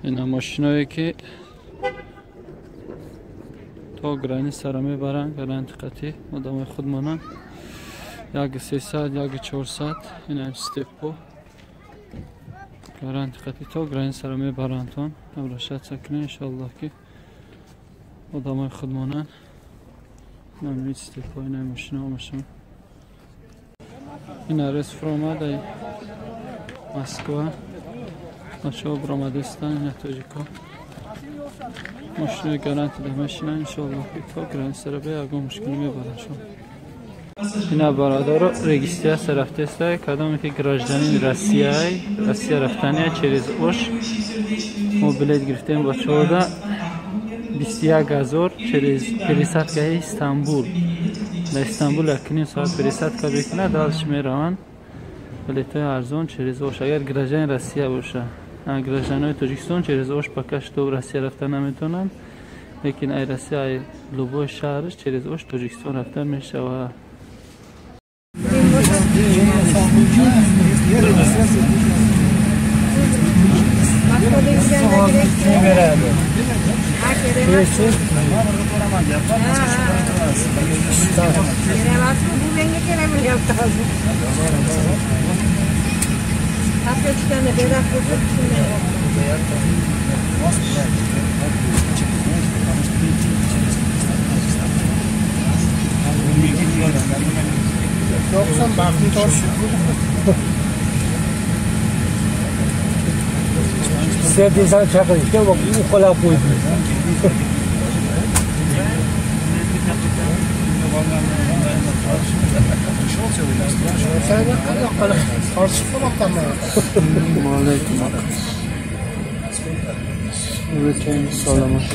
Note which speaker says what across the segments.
Speaker 1: Ина мошиное ки то границаро мебаранд, гаранти қатъӣ одамои худмонанд. 1300, 1400 ина степпо гаранти қатъӣ то границаро мебарандтон. Обращаться кунед, иншоаллоҳ ки одамои худмонанд. Ина степпо, ина мошино машин. Ина рейс фуромад Москва. Бачаҳо баромадистанд, ина тоҷико. Мошинои гаранти да мешинанд, иншоаллоҳ ки то границаро бе ягон мушкилӣ мебаранд шумо. Ина бародаро регистрация рафтеста, кадоме ки гражданин Россияй, Россия рафтания через Ош. Мо билет гирифтем бачаҳода 21 000 через пересадкаи Истанбул. Дар Истанбул 1,5 соат пересадка мекунад, дальше мераванд. Билетҳои арзон через Ош, агар гражданин Россия боша. Гражданои Тоҷикистон через Ош пока что Россия рафта наметавонанд, лекин ай Россия, ай любой шаҳраш через Ош Тоҷикистон рафта мешавад.
Speaker 2: Beradi?
Speaker 3: Kerak emasmi? Bu menga kerak bo'lyapti hozir. Pastga tushganda beraq bo'lsa, shunday.
Speaker 2: 90 baxtni tortishib. Sen chaqirishga uxlab qo'ydi.
Speaker 4: Tortishib qolmoqdaman.
Speaker 1: Alaykum. Return salomat.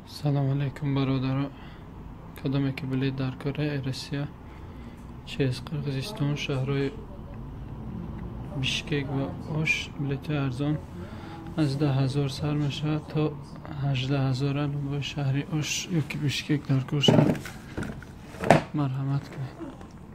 Speaker 1: Салом алейкум, бародаро. Кадоме ки билет дар кораи Россия через Қирғизистон, шаҳрҳои Бишкек ва Ош, билетҳои арзон аз 10 000 сар мешавад то 18 000. Любой шаҳри Ош ёки Бишкек дар кор шавад, марҳамат кунед.